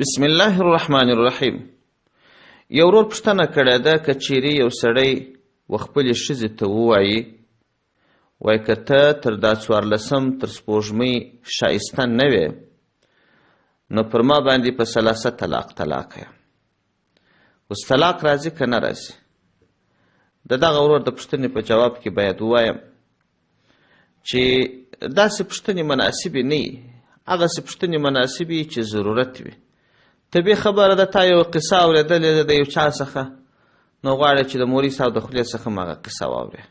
بسم الله الرحمن الرحیم. یو ورور پوښتنه کړې ده که چیرې یو سړی و خپلې ښځې ته ووایي، وایي که ته تر دا 14 تر سپوږمۍ ښایسته نه وې نو پر ما باندې په ثلاثه طلاق طلاق یم. اوس طلاق راځي که نه راځي؟ د دغه ورور د پوښتنې په جواب کې باید ووایم چې داسې پوښتنې مناسبې نه وي، هغسې پوښتنې مناسبې چې ضرورت وي. طبیعي خبره ده، تا یوه قصه اورېدلې ده د یو چا څخه، نو غواړې چې د مولوي صاحب د خولې څخه هم هغه قصه واورې.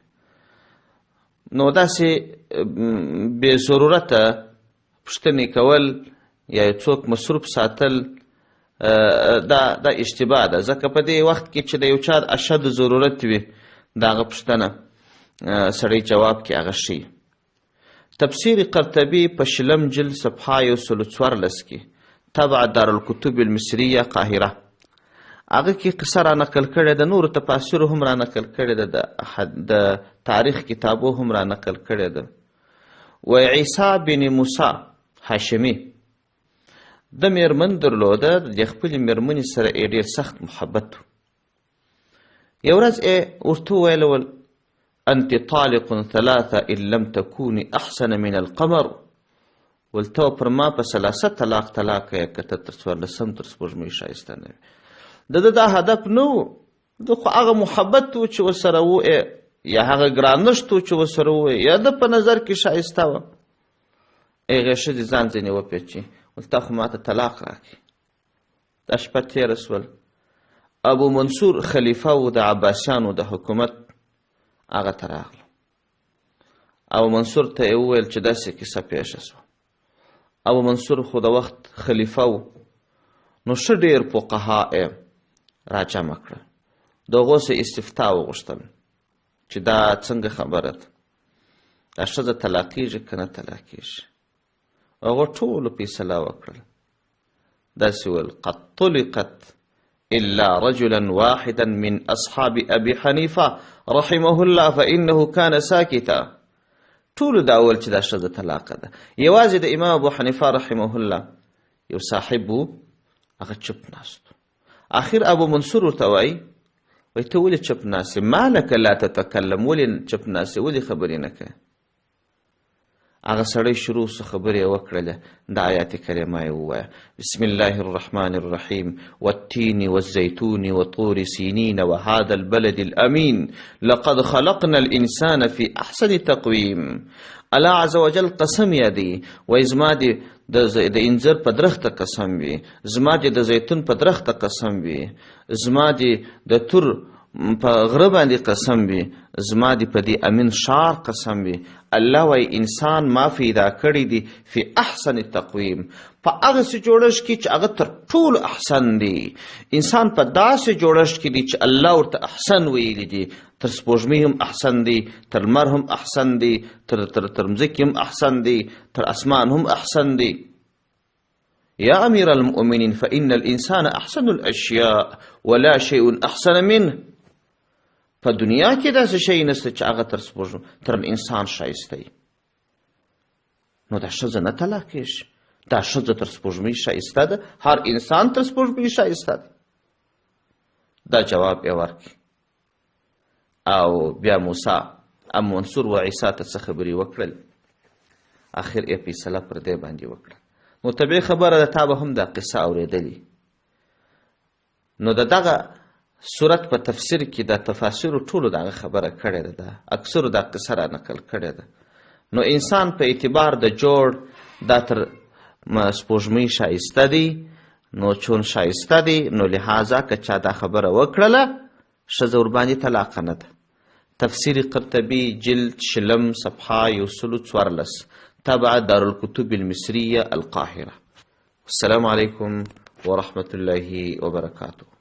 نو داسې بې ضرورته پوښتنې کول یا یو څوک مصروف ساتل دا اشتباه ده، ځکه په دې وخت کې چې د یو چا اشد ضرورت وي د هغه پوښتنه سړی جواب کې هغه ښیي. تفسیر قرطبي په 20 جلد صفحه 114 کې، تبع دارالکتب المصریه قاهره، هغه کې قصه را نقل کړې ده، نورو تفاسیرو هم را نقل کړې ده، د تاریخ کتابو هم را نقل کړې ده. و عیسی بن موسی هاشمي د میرمن درلوده، د خپلې میرمنې سره یې ډېر سخت محبت و. یو ورځ یې ورته وویل ول انت طالق ثلاثه ان لم تكوني احسن من القمر، ول ته پر ما په ثلاثه طلاق طلاق یې که ته تر 14 تر سپوږمۍ ښایسته نه وې. د ده دا هدف نه و، ده خو هغه محبت و چې ورسره و یا هغه ګرانښت و چې ورسره و یا ده په نظر کې ښایسته وه. هغې ښځې ځان ځینې وپېچي، ول تا خو ماته طلاق راکړي. دا شپه تېره سول. ابو منصور خلیفه و د عباسیانو د حکومت، هغه ته راغله. ابو منصور ته یې وویل چې داسې کیسه پېښه سوه. ابو منصور خو د وخت خلیفه و، نو ښه ډېر فقها یې راجمع کړل، د هغو څخه استفتا وغوښتل چې دا څنګه خبره ده، دا ښځه طلاقېږي که نه طلاقېږي. هغو ټولو فیصله وکړل، داسې وویل قد طلقت إلا رجلا واحدا من أصحاب أبي حنيفة رحمه الله فإنه كان ساكتا. ټولو دا وویل چې دا ښځه طلاقه ده. یوازې د امام ابو حنیفه رحمه الله یو صاحب و، هغه چپ ناست. آخر ابو منصور ورته وایي، وایي ته ولې چپ ناست یې؟ ما لک لا تتکلم، ولې چپ ناست یې، ولې خبرې نه کوې؟ هغه سړی شروع سو، خبرې یې وکړلې، دا آیات کریمه یې ووایه: بسم الله الرحمن الرحیم والتین والزیتون وطور سینین وهذا البلد الامین لقد خلقنا الانسان فی احسن تقویم. الله عز وجل قسم یادوي، وایي زما دې د انځر په درخته قسم وي، زما دې د زیتون په درخته قسم وي، زما دې د تور په غره باندې قسم وي، زما دې په دې امین ښار قسم وي. الله وایي انسان ما پیدا کړی دی فی احسن تقویم، په هغسې جوړښت کې چې هغه تر ټولو احسن دی. انسان په داسې جوړښت کې دی چې الله ورته احسن ویلی دی، تر سپوږمۍ هم احسن دی، تر لمر هم احسن دی، تر مځکې هم احسن دی، تر اسمان هم احسن دی. یا امیر المؤمنین فإن الانسان احسن الاشیاء ولا شیء احسن منه. په دنیا کې داسې شی نشته چې هغه تر سپوږمۍ تر انسان ښایسته وي. نو دا ښځه نه طلاقېږي، دا ښځه تر سپوږمۍ ښایسته ده، هر انسان تر سپوږمۍ ښایسته ده. دا جواب یې ورکړي. او بیا موسی ام منصور و عیسی ته څه خبرې وکړل، آخر یې فیصله پر دې باندې وکړه. نو طبیعي خبره ده، تا به هم دا قصه اورېدلې. نو د دغه سورت په تفسیر کې د تفاسیرو ټولو دغه خبره کړې ده، دا اکثرو دا قصه را نقل کړې ده. نو انسان په اعتبار د جوړ دا تر سپوږمۍ ښایسته دی، نو چون ښایسته دی نو لهذا که چا دا خبره وکړله ښځه ورباندې طلاقه نه ده. تفسیر قرطبي جلد 20 صفحه 114، تبع دارالکتب المصریه القاهره. السلام علیکم ورحمة الله وبرکاته.